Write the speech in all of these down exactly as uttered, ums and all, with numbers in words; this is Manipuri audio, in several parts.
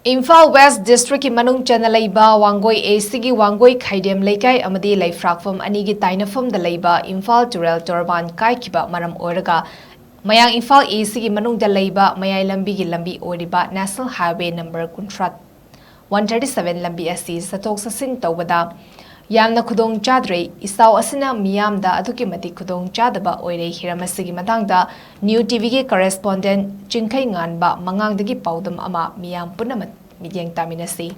ꯏꯝꯐꯥꯜ ꯋꯦꯁ ꯗꯤꯁꯇ꯭ꯔꯤꯛꯀꯤ ꯃꯅꯨꯡ ꯆꯟꯅ ꯂꯩꯕ ꯋꯥꯡꯒꯣꯏ ꯑꯦꯁꯤꯒꯤ ꯋꯥꯡꯒꯣꯏ ꯈꯥꯏꯗꯦꯝ ꯂꯩꯀꯥꯏ ꯑꯃꯗꯤ ꯂꯩꯐ꯭ꯔꯥꯛꯐꯝ ꯑꯅꯤꯒꯤ ꯇꯥꯏꯅꯐꯝꯗ ꯂꯩꯕ ꯏꯝꯐꯥꯜ ꯇꯨꯔꯦꯜ ꯇꯣꯔꯕꯥꯟ ꯀꯥꯏꯈꯤꯕ ꯃꯔꯝ ꯑꯣꯏꯔꯒ ꯃꯌꯥꯡ ꯏꯝꯐꯥꯜ ꯑꯦꯁꯤꯒꯤ ꯃꯅꯨꯡꯗ ꯂꯩꯕ ꯃꯌꯥꯏ ꯂꯝꯕꯤꯒꯤ ꯂꯝꯕꯤ ꯑꯣꯏꯔꯤꯕ ꯅꯦꯁꯅꯦꯜ ꯍꯥꯏꯋꯦ ꯅꯝꯕꯔ ꯀꯨꯟꯊ꯭ꯔꯥ, ꯋꯥꯟ ꯊꯥꯔꯇꯤ ꯁꯚꯦꯟ ꯂꯝꯕꯤ ꯑꯁꯤ ꯆꯠꯊꯣꯛ ꯆꯠꯁꯤꯟ ꯇꯧꯕꯗ ꯌꯥꯝꯅ ꯈꯨꯗꯣꯡ ꯆꯥꯗ꯭ꯔꯦ꯫ ꯏꯆꯥꯎ ꯑꯁꯤꯅ ꯃꯤꯌꯥꯝꯗ ꯑꯗꯨꯛꯀꯤ ꯃꯇꯤꯛ ꯈꯨꯗꯣꯡ ꯆꯥꯗꯕ ꯑꯣꯏꯔꯦ꯫ ꯍꯤꯔꯝ ꯑꯁꯤꯒꯤ ꯃꯇꯥꯡꯗ ꯅ꯭ꯌꯨ ꯇꯤꯚꯤꯒꯤ ꯀꯔꯦꯁꯄꯣꯟꯗꯦꯟꯠ ꯆꯤꯡꯈꯩ ꯉꯥꯟꯕ ꯃꯉꯥꯡꯗꯒꯤ ꯄꯥꯎꯗꯝ ꯑꯃ ꯃꯤꯌꯥꯝ ꯄꯨꯝꯅꯃꯛ ꯃꯤꯠꯌꯦꯡ ꯇꯥꯃꯤꯟꯅꯁꯤ꯫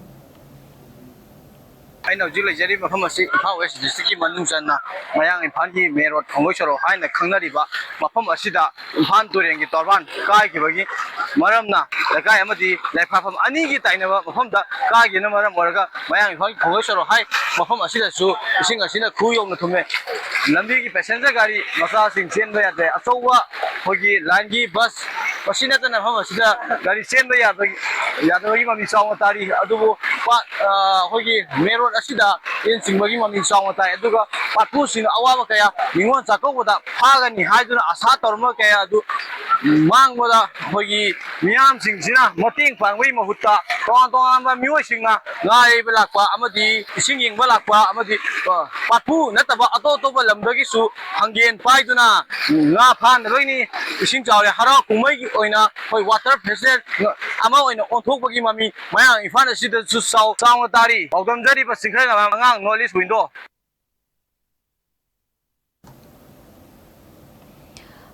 ꯑꯩꯅ ꯍꯧꯖꯤꯛ ꯂꯩꯖꯔꯤꯕ ꯃꯐꯝ ꯑꯁꯤ ꯏꯝꯐꯥꯜ ꯋꯦꯁ ꯗꯤꯁꯇ꯭ꯔꯤꯛꯀꯤ ꯃꯅꯨꯡ ꯆꯟꯅ ꯃꯌꯥꯡ ꯏꯝꯐꯥꯜꯒꯤ ꯃꯦꯟ ꯔꯣꯗ ꯈꯣꯡꯒꯣꯏ ꯁꯣꯔꯣꯛ ꯍꯥꯏꯅ ꯈꯪꯅꯔꯤꯕ ꯃꯐꯝ ꯑꯁꯤꯗ ꯏꯝꯐꯥꯜ ꯇꯨꯔꯦꯜꯒꯤ ꯇꯣꯔꯕꯥꯟ ꯀꯥꯏꯈꯤꯕꯒꯤ ꯃꯔꯝꯅ ꯂꯩꯀꯥꯏ ꯑꯃꯗꯤ ꯂꯩꯐꯥꯐꯝ ꯑꯅꯤꯒꯤ ꯇꯥꯏꯅꯕ ꯃꯐꯝꯗ ꯀꯥꯏꯈꯤꯕꯅ ꯃꯔꯝ ꯑꯣꯏꯔꯒ ꯃꯌꯥꯡ ꯏꯝꯐꯥꯜꯒꯤ ꯈꯣꯡꯒꯣꯏ ꯁꯣꯔꯣꯛ ꯍꯥꯏ ꯃꯐꯝ ꯑꯁꯤꯗꯁꯨ ꯏꯁꯤꯡ ꯑꯁꯤꯅ ꯈꯨ ꯌꯧꯅ ꯊꯨꯝꯃꯦ꯫ ꯂꯝꯕꯤꯒꯤ ꯄꯦꯁꯦꯟꯖꯔ ꯒꯥꯔꯤ ꯃꯆꯥꯁꯤꯡ ꯆꯦꯟꯕ ꯌꯥꯗꯦ꯫ ꯑꯆꯧꯕ ꯑꯩꯈꯣꯏꯒꯤ ꯂꯥꯏꯟꯒꯤ ꯕꯁ ꯃꯁꯤ ꯅꯠꯇꯅ ꯃꯐꯝ ꯑꯁꯤꯗ ꯒꯥꯔꯤ ꯆꯦꯟꯕ ꯌꯥꯗꯕꯒꯤ, ꯌꯥꯗꯕꯒꯤ ꯃꯃꯤ ꯆꯥꯎꯅ ꯇꯥꯔꯤ꯫ ꯑꯗꯨꯕꯨ ꯄꯥꯠ-, ꯑ, ꯑꯩꯈꯣꯏꯒꯤ ꯃꯦꯟ ꯔꯣꯗ ꯑꯁꯤꯗ ꯏꯟ ꯆꯤꯡꯕꯒꯤ ꯃꯃꯤ ꯆꯥꯎꯅ ꯇꯥꯏ꯫ ꯑꯗꯨꯒ ꯄꯥꯠꯄꯨꯁꯤꯡꯅ ꯑꯋꯥꯕ ꯀꯌꯥ ꯅꯤꯉꯣꯜ ꯆꯥꯛꯀꯧꯕꯗ ꯐꯥꯒꯅꯤ ꯍꯥꯏꯗꯨꯅ ꯑꯁꯥ ꯇꯧꯔꯝꯕ ꯀꯌꯥ ꯑꯗꯨ ꯃꯥꯡꯕꯗ ꯑꯩꯈꯣꯏꯒꯤ ꯃꯤꯌꯥꯝꯁꯤꯡꯁꯤꯅ ꯃꯇꯦꯡ ꯄꯥꯡꯕꯒꯤ ꯃꯍꯨꯠꯇ ꯇꯣꯉꯥꯟ ꯇꯣꯉꯥꯟꯕ ꯃꯤꯑꯣꯏꯁꯤꯡꯅ ꯉꯥ ꯌꯩꯕ ꯂꯥꯛꯄ ꯑꯃꯗꯤ ꯏꯁꯤꯡ ꯌꯦꯡꯕ ꯂꯥꯛꯄ ꯑꯃꯗꯤ, ꯑ, ꯄꯥꯠꯄꯨ ꯅꯠꯇꯕ ꯑꯇꯣꯞ ꯑꯇꯣꯞꯄ ꯂꯝꯗꯒꯤꯁꯨ ꯍꯪꯒꯦꯟ ꯄꯥꯏꯗꯨꯅ ꯉꯥ ꯐꯥꯅꯕꯒꯤꯅꯤ꯫ ꯏꯁꯤꯡ ꯆꯥꯎꯔꯦ꯫ ꯍꯔꯥꯎ ꯀꯨꯝꯍꯩꯒꯤ ꯑꯣꯏꯅ ꯑꯩꯈꯣꯏ ꯋꯥꯇꯔ ꯐꯦꯁꯇꯤꯚꯦꯜ ꯑꯃ ꯑꯣꯏꯅ ꯑꯣꯟꯊꯣꯛꯄꯒꯤ ꯃꯃꯤ ꯃꯌꯥꯡ ꯏꯝꯐꯥꯜ ꯑꯁꯤꯗꯁꯨ ꯆꯥꯎ-, ꯆꯥꯎꯅ ꯇꯥꯔꯤ꯫ ꯄꯥꯎꯗꯝꯖꯔꯤꯕ ꯆꯤꯡꯈꯩ ꯑꯉꯥꯡ ꯅꯣꯔꯠ ꯏꯁ ꯋꯤꯟꯗꯣ꯫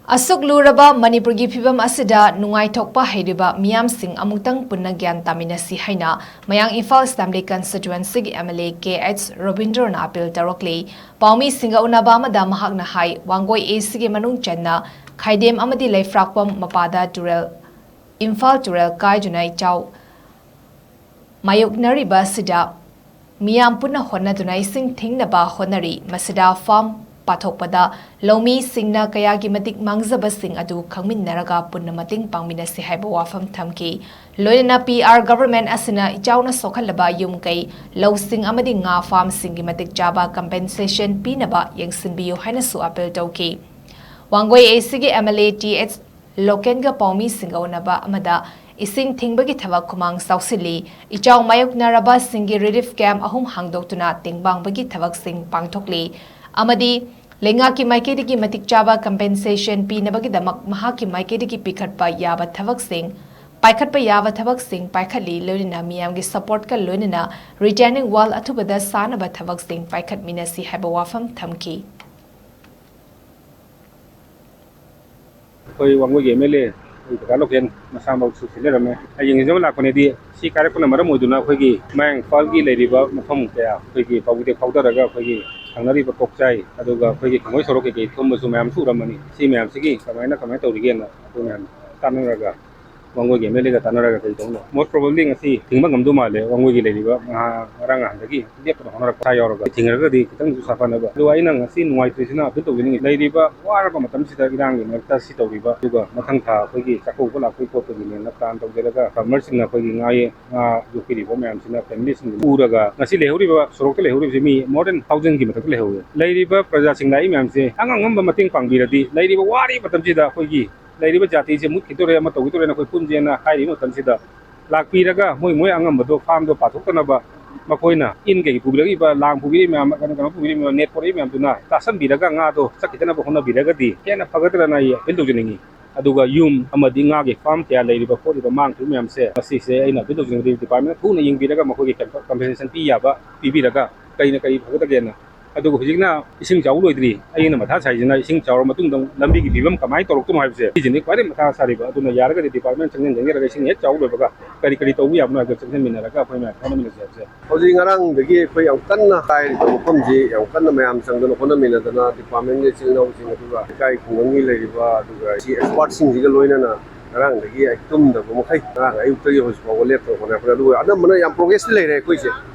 ꯑꯁꯨꯛ ꯂꯨꯔꯕ ꯃꯅꯤꯄꯨꯔꯒꯤ ꯐꯤꯚꯝ ꯑꯁꯤꯗ ꯅꯨꯡꯉꯥꯏꯊꯣꯛꯄ ꯍꯩꯔꯤꯕ ꯃꯤꯌꯥꯝꯁꯤꯡ ꯑꯃꯨꯛꯇꯪ ꯄꯨꯟꯅ ꯒ꯭ꯌꯥꯟ ꯇꯥꯃꯤꯟꯅꯁꯤ ꯍꯥꯏꯅ ꯃꯌꯥꯡ ꯏꯝꯐꯥꯜ ꯑꯦꯁꯦꯝꯕ꯭ꯂꯤ ꯀꯟꯁꯇꯤꯇ꯭ꯋꯦꯟꯁꯤꯒꯤ M L A K H ꯔꯣꯕꯤꯟꯗ꯭ꯔꯣꯅ ꯑꯄꯤꯜ ꯇꯧꯔꯛꯂꯤ꯫ ꯄꯥꯎꯃꯤꯁꯤꯡꯒ ꯎꯅꯕ ꯑꯃꯗ ꯃꯍꯥꯛꯅ ꯍꯥꯏ, ꯋꯥꯡꯒꯣꯏ ꯑꯦꯁꯤꯒꯤ ꯃꯅꯨꯡ ꯆꯟꯅ ꯈꯥꯏꯗꯦꯝ ꯑꯃꯗꯤ ꯂꯩꯐ꯭ꯔꯥꯛꯄꯝ ꯃꯄꯥꯗ ꯇꯨꯔꯦꯜ, ꯏꯝꯐꯥꯜ ꯇꯨꯔꯦꯜ ꯀꯥꯏꯗꯨꯅ ꯏꯆꯥꯎ ꯃꯥꯌꯣꯛꯅꯔꯤꯕ ꯑꯁꯤꯗ ꯃꯤꯌꯥꯝ ꯄꯨꯟꯅ ꯍꯣꯠꯅꯗꯨꯅ ꯏꯁꯤꯡ ꯊꯤꯡꯅꯕ ꯍꯣꯠꯅꯔꯤ꯫ ꯃꯁꯤꯗ ꯐꯥꯔꯝ ꯄꯥꯊꯣꯛꯄꯗ ꯂꯧꯃꯤꯁꯤꯡꯅ ꯀꯌꯥꯒꯤ ꯃꯇꯤꯛ ꯃꯥꯡꯖꯕꯁꯤꯡ ꯑꯗꯨ ꯈꯪꯃꯤꯟꯅꯔꯒ ꯄꯨꯟꯅ ꯃꯇꯦꯡ ꯄꯥꯡꯃꯤꯟꯅꯁꯤ ꯍꯥꯏꯕ ꯋꯥꯐꯝ ꯊꯝꯈꯤ꯫ ꯂꯣꯏꯅꯅ ꯄꯤ ꯑꯥꯔ ꯒꯚꯔꯟꯃꯦꯟꯠ ꯑꯁꯤꯅ ꯏꯆꯥꯎꯅ ꯁꯣꯛꯍꯜꯂꯕ ꯌꯨꯝ ꯀꯩ, ꯂꯧꯁꯤꯡ ꯑꯃꯗꯤ ꯉꯥ ꯐꯥꯔꯝꯁꯤꯡꯒꯤ ꯃꯇꯤꯛ ꯆꯥꯕ ꯀꯝꯄꯦꯟꯁꯦꯁꯟ ꯄꯤꯅꯕ ꯌꯦꯡꯁꯤꯟꯕꯤꯌꯨ ꯍꯥꯏꯅꯁꯨ ꯑꯄꯤꯜ ꯇꯧꯈꯤ꯫ ꯋꯥꯡꯒꯣꯏ ꯑꯦꯁꯤꯒꯤ M L A T H ꯂꯣꯀꯦꯟꯒ ꯄꯥꯎꯃꯤꯁꯤꯡꯒ ꯎꯅꯕ ꯑꯃꯗ ꯏꯁꯤꯡ ꯊꯤꯡꯕꯒꯤ ꯊꯕꯛ ꯈꯨꯃꯥꯡ ꯆꯥꯎꯁꯤꯜꯂꯤ꯫ ꯏꯆꯥꯎ ꯃꯥꯌꯣꯛꯅꯔꯕꯁꯤꯡꯒꯤ relief camp ꯑꯍꯨꯝ ꯍꯥꯡꯗꯣꯛꯇꯨꯅ ꯇꯦꯡꯕꯥꯡꯕꯒꯤ ꯊꯕꯛꯁꯤꯡ ꯄꯥꯡꯊꯣꯛꯂꯤ ꯑꯃꯗꯤ ꯂꯩꯉꯥꯛꯀꯤ ꯃꯥꯏꯀꯩꯗꯒꯤ ꯃꯇꯤꯛ ꯆꯥꯕ compensation ꯄꯤꯅꯕꯒꯤꯗꯃꯛ ꯃꯍꯥꯛꯀꯤ ꯃꯥꯏꯀꯩꯗꯒꯤ ꯄꯤꯈꯠꯄ ꯌꯥꯕ ꯊꯕꯛꯁꯤꯡ, ꯄꯥꯏꯈꯠꯄ ꯌꯥꯕ ꯊꯕꯛꯁꯤꯡ ꯄꯥꯏꯈꯠꯂꯤ꯫ ꯂꯣꯏꯅꯅ ꯃꯤꯌꯥꯝꯒꯤ supportꯀ ꯂꯣꯏꯅꯅ retaining wall ꯑꯊꯨꯕꯗ ꯁꯥꯅꯕ ꯊꯕꯛꯁꯤꯡ ꯄꯥꯏꯈꯠꯃꯤꯟꯅꯁꯤ ꯍꯥꯏꯕ ꯋꯥꯐꯝ ꯊꯝꯈꯤ꯫ ꯑꯩꯈꯣꯏ ꯋꯥꯡꯒꯣꯏꯒꯤ M L A ꯑꯩꯈꯣꯏ ꯀꯀꯥ ꯂꯣꯀꯦꯟ ꯃꯁꯥꯃꯛꯁꯨ ꯁꯤꯖꯤꯟꯅꯔꯝꯃꯦ꯫ ꯍꯌꯦꯡ ꯌꯦꯡꯖꯕ ꯂꯥꯛꯄꯅꯦꯗꯤ ꯁꯤ ꯀꯥꯏꯔꯛꯄꯅ ꯃꯔꯝ ꯑꯣꯏꯗꯨꯅ ꯑꯩꯈꯣꯏꯒꯤ ꯃꯌꯥꯡ ꯏꯝꯐꯥꯜꯒꯤ ꯂꯩꯔꯤꯕ ꯃꯐꯝ ꯀꯌꯥ ꯑꯩꯈꯣꯏꯒꯤ ꯄꯥꯎꯕꯨꯗꯤ ꯐꯥꯎꯗꯔꯒ ꯑꯩꯈꯣꯏꯒꯤ ꯊꯪꯅꯔꯤꯕ ꯀꯣꯛꯆꯥꯏ, ꯑꯗꯨꯒ ꯑꯩꯈꯣꯏꯒꯤ ꯊꯥꯡꯃꯩ ꯁꯣꯔꯣꯛ ꯀꯩꯀꯩ ꯊꯨꯝꯕꯁꯨ ꯃꯌꯥꯝꯁꯨ ꯎꯔꯝꯃꯅꯤ꯫ ꯁꯤ ꯃꯌꯥꯝꯁꯤꯒꯤ ꯀꯃꯥꯏꯅ ꯀꯃꯥꯏꯅ ꯇꯧꯔꯤꯒꯦꯅ ꯑꯩꯈꯣꯏ ꯃꯌꯥꯝ ꯇꯥꯟꯅꯔꯒ ꯋꯥꯡꯒꯣꯏꯒꯤ M L Aꯒ ꯇꯥꯟꯅꯔꯒ ꯀꯩ ꯇꯧꯅꯣ꯫ Most probably ꯉꯁꯤ ꯊꯤꯡꯕ ꯉꯝꯗꯧ ꯃꯥꯜꯂꯦ꯫ ꯋꯥꯡꯒꯣꯏꯒꯤ ꯂꯩꯔꯤꯕ ꯉꯍꯥ-, ꯉꯔꯥꯡ ꯅꯍꯥꯟꯗꯒꯤ ꯂꯦꯞꯇꯅ ꯍꯣꯠꯅꯔꯛꯄ ꯌꯥꯎꯔꯒ ꯊꯤꯡꯉꯒꯗꯤ ꯈꯤꯇꯪꯁꯨ ꯁꯥꯐꯅꯕ꯫ ꯑꯗꯨꯒ ꯑꯩꯅ ꯉꯁꯤ ꯅꯨꯡꯉꯥꯏꯇ꯭ꯔꯤꯁꯤꯅ ꯑꯗꯨ ꯇꯧꯖꯅꯤꯡꯉꯤ꯫ ꯂꯩꯔꯤꯕ ꯋꯥꯔꯕ ꯃꯇꯝꯁꯤꯗ ꯏꯔꯥꯡꯒꯤ ꯃꯔꯛꯇ ꯁꯤ ꯇꯧꯔꯤꯕ, ꯑꯗꯨꯒ ꯃꯊꯪ ꯊꯥ ꯑꯩꯈꯣꯏꯒꯤ ꯆꯥꯛꯀꯧꯕ ꯂꯥꯛꯄꯒꯤ ꯈꯣꯠꯄꯒꯤꯅꯦꯅ plan ꯇꯧꯖꯔꯒ farmerꯁꯤꯡꯅ ꯑꯩꯈꯣꯏꯒꯤ ꯉꯥ ꯌꯦ-, ꯉꯥ ꯌꯣꯛꯄꯤꯔꯤꯕ ꯃꯌꯥꯝꯁꯤꯅ familyꯁꯤꯡ ꯄꯨꯔꯒ ꯉꯁꯤ ꯂꯩꯍꯧꯔꯤꯕ ꯁꯣꯔꯣꯛꯇ ꯂꯩꯍꯧꯔꯤꯕꯁꯤ ꯃꯤ more than thousandꯒꯤ ꯃꯊꯛꯇ ꯂꯩꯍꯧꯋꯦ꯫ ꯂꯩꯔꯤꯕ ꯄ꯭ꯔꯖꯥꯁꯤꯡ ꯂꯥꯛꯏ ꯃꯌꯥꯝꯁꯦ ꯑꯉꯝ ꯑꯉꯝꯕ ꯃꯇꯦꯡ ꯄꯥꯡꯕꯤꯔꯗꯤ ꯂꯩꯔꯤꯕ ꯋꯥꯔꯤꯕ ꯃꯇꯝꯁꯤꯗ ꯑꯩꯈꯣꯏꯒꯤ ꯂꯩꯔꯤꯕ ꯖꯥꯇꯤꯁꯦ ꯃꯨꯠꯈꯤꯗꯣꯔꯦ, ꯑꯃ ꯇꯧꯈꯤꯗꯣꯔꯦꯅ ꯑꯩꯈꯣꯏ ꯄꯨꯟꯁꯦꯅ ꯍꯥꯏꯔꯤꯕ ꯃꯇꯝꯁꯤꯗ ꯂꯥꯛꯄꯤꯔꯒ ꯃꯣꯏ ꯃꯣꯏ ꯑꯉꯝꯕꯗꯣ farmꯗꯣ ꯄꯥꯊꯣꯛꯇꯅꯕ ꯃꯈꯣꯏꯅ ꯏꯟ ꯀꯩ ꯄꯨꯕꯤꯔꯛꯏꯕ, ꯂꯥꯡ ꯄꯨꯕꯤꯔꯛꯏ ꯃꯌꯥꯝ, ꯀꯩꯅꯣ, ꯀꯩꯅꯣ ꯄꯨꯕꯤꯔꯛꯏ ꯃꯌꯥꯝ, net ꯄꯨꯔꯛꯏ ꯃꯌꯥꯝꯗꯨꯅ ꯇꯥꯁꯟꯕꯤꯔꯒ ꯉꯥꯗꯣ ꯆꯠꯈꯤꯗꯅꯕ ꯍꯣꯠꯅꯕꯤꯔꯒꯗꯤ ꯍꯦꯟꯅ ꯐꯒꯗ꯭ꯔꯅ ꯑꯩ appeal ꯇꯧꯖꯅꯤꯡꯉꯤ꯫ ꯑꯗꯨꯒ ꯌꯨꯝ ꯑꯃꯗꯤ ꯉꯥꯒꯤ farm ꯀꯌꯥ ꯂꯩꯔꯤꯕ ꯈꯣꯠꯂꯤꯕ ꯃꯥꯡꯈꯤꯕ ꯃꯌꯥꯝꯁꯦ, ꯃꯁꯤꯁꯦ ꯑꯩꯅ appeal ꯇꯧꯖꯅꯤꯡꯕꯗꯤ departmentꯅ ꯊꯨꯅ ꯌꯦꯡꯕꯤꯔꯒ ꯃꯈꯣꯏꯒꯤ compensation ꯄꯤ ꯌꯥꯕ ꯄꯤꯕꯤꯔꯒ ꯀꯔꯤꯅ ꯀꯔꯤ ꯐꯒꯗꯒꯦꯅ꯫ ꯑꯗꯨꯒ ꯍꯧꯖꯤꯛꯅ ꯏꯁꯤꯡ ꯆꯥꯎꯕ ꯂꯣꯏꯗ꯭ꯔꯤ꯫ ꯑꯩꯅ ꯃꯊꯥ ꯁꯥꯏꯁꯤꯅ ꯏꯁꯤꯡ ꯆꯥꯎꯔ ꯃꯇꯨꯡꯗ ꯑꯃꯨꯛ ꯂꯝꯕꯤꯒꯤ ꯐꯤꯕꯝ ꯀꯃꯥꯏꯅ ꯇꯧꯔꯛꯇꯣꯏꯅꯣ ꯍꯥꯏꯕꯁꯦ, ꯁꯤꯁꯤꯅꯤ ꯈ꯭ꯋꯥꯏꯗꯒꯤ ꯃꯊꯥ ꯁꯥꯔꯤꯕ꯫ ꯑꯗꯨꯅ ꯌꯥꯔꯒꯗꯤ department ꯆꯪꯁꯤꯟ ꯆꯪꯁꯤꯜꯂꯒ ꯏꯁꯤꯡ ꯍꯦꯛ ꯆꯥꯎꯕ ꯂꯣꯏꯕꯒ ꯀꯔꯤ ꯀꯔꯤ ꯇꯧꯕ ꯌꯥꯕꯅꯣ ꯍꯥꯏꯕꯗꯣ ꯆꯪꯁꯤꯟꯃꯤꯟꯅꯔꯒ ꯑꯩꯈꯣꯏ ꯃꯌꯥꯝ ꯍꯣꯠꯅꯃꯤꯟꯅꯁꯦ ꯍꯥꯏꯕꯁꯦ꯫ ꯍꯧꯖꯤꯛ ꯉꯔꯥꯡꯗꯒꯤ ꯑꯩꯈꯣꯏ ꯌꯥꯝ ꯀꯟꯅ ꯀꯥꯏꯔꯤꯕ ꯃꯐꯝꯁꯤ, ꯌꯥꯝ ꯀꯟꯅ ꯃꯌꯥꯝ ꯆꯪꯗꯅ ꯍꯣꯠꯅꯃꯤꯟꯅꯗꯅ departmentꯒꯤ ꯏꯆꯤꯜ ꯏꯅꯥꯎꯁꯤꯡ, ꯑꯗꯨꯒ ꯂꯩꯀꯥꯏ ꯈꯨꯡꯒꯪꯒꯤ ꯂꯩꯔꯤꯕ, ꯑꯗꯨꯒ ꯁꯤ expertꯁꯤꯡꯁꯤꯒ ꯂꯣꯏꯅꯅ ꯉꯔꯥꯡꯗꯒꯤ ꯑꯩ ꯇꯨꯝꯗꯕ ꯃꯈꯩ ꯉꯔꯥꯡ ꯑꯌꯨꯛꯇꯒꯤ ꯍꯧꯖꯤꯛ ꯐꯥꯎꯕ ꯂꯦꯞꯇꯅ ꯍꯣꯠꯅꯔꯛꯄꯅꯦ꯫ ꯑꯗꯨꯒ ꯑꯅꯝꯕꯅ ꯌꯥꯝ progressꯇꯤ ꯂꯩꯔꯦ ꯑꯩꯈꯣꯏꯁꯦ꯫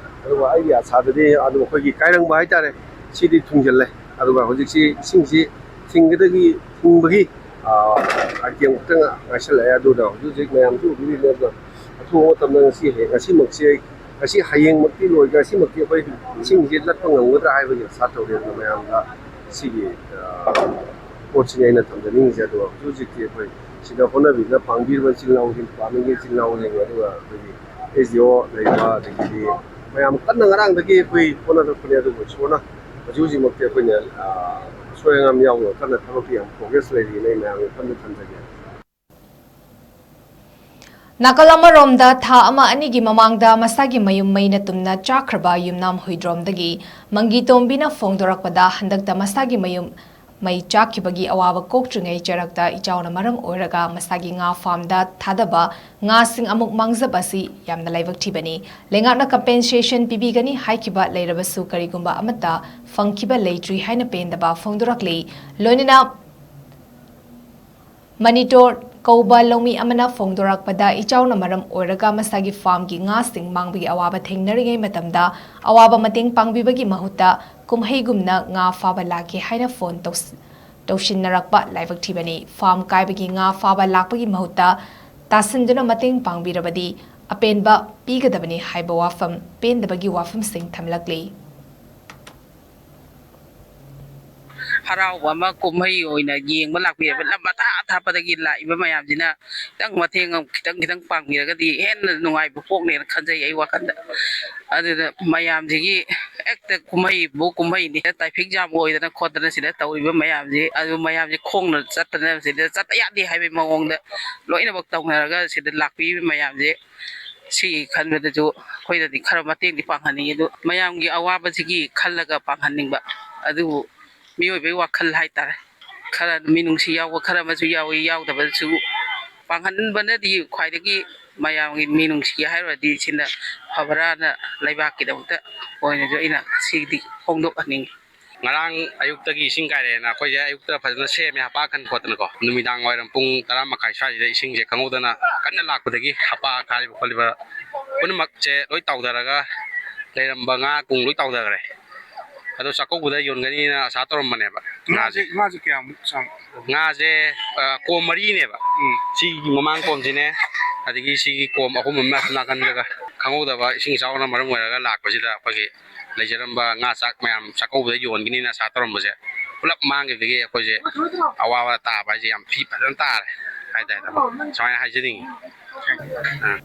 ꯑꯗꯨꯒ ꯑꯩꯒꯤ ꯑꯁꯥꯗꯗꯤ ꯑꯗꯨꯝ ꯑꯩꯈꯣꯏꯒꯤ ꯀꯥꯏꯔꯪꯕ ꯍꯥꯏꯇꯥꯔꯦ, ꯁꯤꯗꯤ ꯊꯨꯡꯖꯤꯜꯂꯦ꯫ ꯑꯗꯨꯒ ꯍꯧꯖꯤꯛꯁꯤ ꯏꯁꯤꯡꯁꯤ ꯊꯤꯡꯒꯗꯒꯤ, ꯊꯤꯡꯕꯒꯤ, ꯑꯥ, ꯑꯥꯏꯇꯦꯝ ꯈꯛꯇ ꯉꯥꯏꯁꯜꯂꯛꯑꯦ꯫ ꯑꯗꯨꯅ ꯍꯧꯖꯤꯛ ꯍꯧꯖꯤꯛ ꯃꯌꯥꯝꯁꯨ ꯎꯕꯤꯔꯤꯅꯦ꯫ ꯑꯗꯨꯅ ꯑꯊꯨꯕ ꯃꯇꯝꯗ ꯉꯁꯤ, ꯉꯁꯤꯃꯛꯁꯦ, ꯉꯁꯤ ꯍꯌꯦꯡꯃꯛꯇꯤ ꯂꯣꯏ, ꯉꯁꯤꯃꯛꯇꯤ ꯑꯩꯈꯣꯏ ꯏꯁꯤꯡꯁꯦ ꯂꯠꯄ ꯉꯝꯒꯗ꯭ꯔꯥ ꯍꯥꯏꯕꯒꯤ ꯑꯁꯥ ꯇꯧꯔꯤ꯫ ꯑꯗꯨꯅ ꯃꯌꯥꯝꯗ ꯁꯤꯒꯤ, ꯑꯥ, ꯄꯣꯠꯁꯤꯅꯤ ꯑꯩꯅ ꯊꯝꯖꯅꯤꯡꯉꯤꯁꯦ꯫ ꯑꯗꯨꯒ ꯍꯧꯖꯤꯛ ꯍꯧꯖꯤꯛꯇꯤ ꯑꯩꯈꯣꯏ ꯁꯤꯗ ꯍꯣꯠꯅꯕꯤꯗꯨꯅ ꯄꯥꯡꯕꯤꯔꯤꯕ ꯏꯆꯤꯜ ꯏꯅꯥꯎꯁꯤꯡ, ꯗꯤꯄꯥꯔꯠꯃꯦꯟꯒꯤ ꯏꯆꯤꯜ ꯏꯅꯥꯎꯁꯤꯡ, ꯑꯗꯨꯒ ꯑꯩꯈꯣꯏꯒꯤ ꯑꯦꯁ ꯗꯤ ꯑꯣ ꯂꯩꯔꯤꯕ, ꯑꯗꯒꯤꯗꯤ ꯃꯌꯥꯝ ꯀꯟꯅ ꯉꯔꯥꯡꯗꯒꯤ ꯑꯩꯈꯣꯏ ꯍꯣꯠꯅꯔꯛꯄꯅꯦ꯫ ꯑꯗꯨꯕꯨ ꯏꯁꯣꯔꯅ ꯍꯧꯖꯤꯛ ꯍꯧꯖꯤꯛꯃꯛꯇꯤ ꯑꯩꯈꯣꯏꯅ, ꯑ, ꯑꯁꯣꯏ ꯑꯉꯥꯝ ꯌꯥꯎꯗꯅ ꯀꯟꯅ ꯊꯕꯛꯇꯤ ꯌꯥꯝ ꯄ꯭ꯔꯣꯒ꯭ꯔꯦꯁ ꯂꯩꯔꯤꯅ ꯑꯩ ꯃꯌꯥꯝꯒꯤ ꯀꯟꯅ ꯊꯝꯖꯒꯦ꯫ ꯅꯥꯀꯜ ꯑꯃꯔꯣꯝꯗ, ꯊꯥ ꯑꯃ ꯑꯅꯤꯒꯤ ꯃꯃꯥꯡꯗ ꯃꯁꯥꯒꯤ ꯃꯌꯨꯝ ꯃꯩꯅ ꯇꯨꯝꯅ ꯆꯥꯛꯈ꯭ꯔꯕ ꯌꯨꯝꯅꯥꯝ ꯍꯨꯏꯗ꯭ꯔꯣꯝꯗꯒꯤ ꯃꯪꯒꯤ ꯇꯣꯝꯕꯤꯅ ꯐꯣꯡꯗꯣꯔꯛꯄꯗ, ꯍꯟꯗꯛꯇ ꯃꯁꯥꯒꯤ ꯃꯌꯨꯝ ꯃꯩ ꯆꯥꯛꯈꯤꯕꯒꯤ ꯑꯋꯥꯕ ꯀꯣꯛꯇ꯭ꯔꯤꯉꯩ ꯆꯔꯛꯇ ꯏꯆꯥꯎꯅ ꯃꯔꯝ ꯑꯣꯏꯔꯒ ꯃꯁꯥꯒꯤ ꯉꯥ ꯐꯥꯔꯝꯗ ꯊꯥꯗꯕ ꯉꯥꯁꯤꯡ ꯑꯃꯨꯛ ꯃꯥꯡꯖꯕ ꯑꯁꯤ ꯌꯥꯝꯅ ꯂꯥꯏꯕꯛ ꯊꯤꯕꯅꯤ꯫ ꯂꯩꯉꯥꯛꯅ ꯀꯝꯄꯦꯟꯁꯦꯁꯟ ꯄꯤꯕꯤꯒꯅꯤ ꯍꯥꯏꯈꯤꯕ ꯂꯩꯔꯕꯁꯨ ꯀꯔꯤꯒꯨꯝꯕ ꯑꯃꯠꯇ ꯐꯪꯈꯤꯕ ꯂꯩꯇ꯭ꯔꯤ ꯍꯥꯏꯅ ꯄꯦꯟꯗꯕ ꯐꯣꯡꯗꯣꯔꯛꯂꯤ꯫ ꯂꯣꯏꯅꯅ ꯃꯅꯤꯇꯣꯔ ꯀꯧꯕ ꯂꯧꯃꯤ ꯑꯃꯅ ꯐꯣꯡꯗꯣꯔꯛꯄꯗ, ꯏꯆꯥꯎꯅ ꯃꯔꯝ ꯑꯣꯏꯔꯒ ꯃꯁꯥꯒꯤ ꯐꯥꯔꯝꯒꯤ ꯉꯥꯁꯤꯡ ꯃꯥꯡꯕꯒꯤ ꯑꯋꯥꯕ ꯊꯦꯡꯅꯔꯤꯉꯩ ꯃꯇꯝꯗ ꯑꯋꯥꯕ ꯃꯇꯦꯡ ꯄꯥꯡꯕꯤꯕꯒꯤ ꯃꯍꯨꯠꯇ ꯀꯨꯝꯍꯩꯒꯨꯝꯅ ꯉꯥ ꯐꯥꯕ ꯂꯥꯛꯀꯦ ꯍꯥꯏꯅ ꯐꯣꯟ ꯇꯧꯁ-, ꯇꯧꯁꯤꯟꯅꯔꯛꯄ ꯂꯥꯏꯕꯛ ꯊꯤꯕꯅꯤ꯫ ꯐꯥꯔꯝ ꯀꯥꯏꯕꯒꯤ ꯉꯥ ꯐꯥꯕ ꯂꯥꯛꯄꯒꯤ ꯃꯍꯨꯠꯇ ꯇꯥꯁꯤꯟꯗꯨꯅ ꯃꯇꯦꯡ ꯄꯥꯡꯕꯤꯔꯕꯗꯤ ꯑꯄꯦꯟꯕ ꯄꯤꯒꯗꯕꯅꯤ ꯍꯥꯏꯕ ꯋꯥꯐꯝ, ꯄꯦꯟꯗꯕꯒꯤ ꯋꯥꯐꯝꯁꯤꯡ ꯊꯝꯂꯛꯂꯤ꯫ ꯍꯔꯥꯎꯕ ꯑꯃ ꯀꯨꯝꯍꯩ ꯑꯣꯏꯅ ꯌꯦꯡꯕ ꯂꯥꯛꯄꯤꯔꯕ ꯂꯝ ꯑꯊꯥꯞ ꯑꯊꯥꯞꯄꯗꯒꯤ ꯂꯥꯛꯏꯕ ꯃꯌꯥꯝꯁꯤꯅ ꯈꯤꯇꯪ ꯃꯇꯦꯡ ꯑꯃ ꯈꯤꯇꯪ ꯈꯤꯇꯪ ꯄꯥꯡꯕꯤꯔꯒꯗꯤ ꯍꯦꯟꯅ ꯅꯨꯡꯉꯥꯏꯕ ꯄꯣꯛꯅꯦꯅ ꯈꯟꯖꯩ ꯑꯩ ꯋꯥꯈꯜꯗ꯫ ꯑꯗꯨꯗ ꯃꯌꯥꯝꯁꯤꯒꯤ ꯍꯦꯛꯇ ꯀꯨꯝꯍꯩꯕꯨ ꯀꯨꯝꯍꯩꯅꯤ, traffic jam ꯑꯣꯏꯗꯅ ꯈꯣꯠꯇꯅ ꯁꯤꯗ ꯇꯧꯔꯤꯕ ꯃꯌꯥꯝꯁꯤ, ꯑꯗꯨ ꯃꯌꯥꯝꯁꯤ ꯈꯣꯡꯅ ꯆꯠꯇꯅ ꯁꯤꯗ ꯆꯠꯇ ꯌꯥꯗꯦ ꯍꯥꯏꯕꯒꯤ ꯃꯑꯣꯡꯗ ꯂꯣꯏꯅꯃꯛ ꯇꯧꯅꯔꯒ ꯁꯤꯗ ꯂꯥꯛꯄꯤꯔꯤꯕ ꯃꯌꯥꯝꯁꯦ, ꯁꯤꯒꯤ ꯈꯟꯕꯗꯁꯨ ꯑꯩꯈꯣꯏꯅꯗꯤ ꯈꯔ ꯃꯇꯦꯡꯗꯤ ꯄꯥꯡꯍꯟꯅꯤꯡꯉꯤ꯫ ꯑꯗꯨ ꯃꯌꯥꯝꯒꯤ ꯑꯋꯥꯕꯁꯤꯒꯤ ꯈꯜꯂꯒ ꯄꯥꯡꯍꯟꯅꯤꯡꯕ, ꯑꯗꯨꯕꯨ ꯃꯤꯑꯣꯏꯕꯒꯤ ꯋꯥꯈꯜ ꯍꯥꯏꯇꯥꯔꯦ, ꯈꯔ ꯃꯤꯅꯨꯡꯁꯤ ꯌꯥꯎꯕ ꯈꯔ ꯑꯃꯁꯨ ꯌꯥꯎꯏ, ꯌꯥꯎꯗꯕꯁꯨ꯫ ꯄꯥꯡꯍꯟꯕꯅꯗꯤ ꯈ꯭ꯋꯥꯏꯗꯒꯤ ꯃꯌꯥꯝꯒꯤ ꯃꯤꯅꯨꯡꯁꯤ ꯍꯥꯏꯔꯨꯔꯗꯤ ꯁꯤꯅ ꯐꯕ꯭ꯔꯥꯅ ꯂꯩꯕꯥꯛꯀꯤꯗꯃꯛꯇ ꯑꯣꯏꯅꯁꯨ ꯑꯩꯅ ꯁꯤꯗꯤ ꯐꯣꯡꯗꯣꯛꯍꯟꯅꯤꯡꯉꯤ꯫ ꯉꯔꯥꯡ ꯑꯌꯨꯛꯇꯒꯤ ꯏꯁꯤꯡ ꯀꯥꯏꯔꯛꯑꯦꯅ ꯑꯩꯈꯣꯏꯁꯦ ꯑꯌꯨꯛꯇ ꯐꯖꯅ ꯁꯦꯝꯃꯦ, ꯍꯥꯄꯥ ꯈꯟ ꯈꯣꯠꯇꯅꯀꯣ꯫ ꯅꯨꯃꯤꯗꯥꯡ ꯋꯥꯏꯔꯝ ꯄꯨꯡ ꯇꯔꯥ ꯃꯈꯥꯏ ꯁ꯭ꯋꯥꯏꯁꯤꯗ ꯏꯁꯤꯡꯁꯦ ꯈꯪꯍꯧꯗꯅ ꯀꯟꯅ ꯂꯥꯛꯄꯗꯒꯤ ꯍꯥꯄꯥ ꯀꯥꯏꯔꯤꯕ ꯈꯣꯠꯂꯤꯕ ꯄꯨꯝꯅꯃꯛꯁꯦ ꯂꯣꯏ ꯇꯥꯎꯊꯔꯒ ꯂꯩꯔꯝꯕ ꯉꯥ ꯀꯨꯡ ꯂꯣꯏ ꯇꯥꯎꯊꯈ꯭ꯔꯦ꯫ ꯑꯗꯣ ꯆꯥꯛꯀꯧꯕꯗ ꯌꯣꯟꯒꯅꯤꯅ ꯑꯁꯥ ꯇꯧꯔꯝꯕꯅꯦꯕ꯫ ꯉꯥꯁꯦ, ꯉꯥꯁꯦ ꯀꯌꯥꯃꯨꯛ ꯆꯥꯡ? ꯉꯥꯁꯦ, ꯑ, ꯀꯣꯝ ꯃꯔꯤꯅꯦꯕ꯫ ꯎꯝ꯫ ꯁꯤꯒꯤ ꯃꯃꯥꯡ ꯀꯣꯝꯁꯤꯅꯦ, ꯑꯗꯒꯤ ꯁꯤꯒꯤ ꯀꯣꯝ ꯑꯍꯨꯝ ꯑꯃ ꯅꯥꯀꯟꯗꯒ ꯈꯪꯍꯧꯗꯕ ꯏꯁꯤꯡ ꯏꯆꯥꯎꯅ ꯃꯔꯝ ꯑꯣꯏꯔꯒ ꯂꯥꯛꯄꯁꯤꯗ ꯑꯩꯈꯣꯏꯒꯤ ꯂꯩꯖꯔꯝꯕ ꯉꯥ ꯆꯥꯛ ꯃꯌꯥꯝ ꯆꯥꯛꯀꯧꯕꯗ ꯌꯣꯟꯒꯅꯤꯅ ꯑꯁꯥ ꯇꯧꯔꯝꯕꯁꯦ ꯄꯨꯂꯞ ꯃꯥꯡꯈꯤꯕꯗꯒꯤ ꯑꯩꯈꯣꯏꯁꯦ ꯑꯋꯥꯕ ꯇꯥꯕ ꯍꯥꯏꯁꯦ ꯌꯥꯝ ꯊꯤ ꯐꯖꯅ ꯇꯥꯔꯦ꯫ ꯍꯥꯏꯇꯥꯔꯦ, ꯇꯥꯃꯣ꯫ ꯁꯨꯃꯥꯏꯅ ꯍꯥꯏꯖꯅꯤꯡꯉꯤ꯫ ꯑꯥ꯫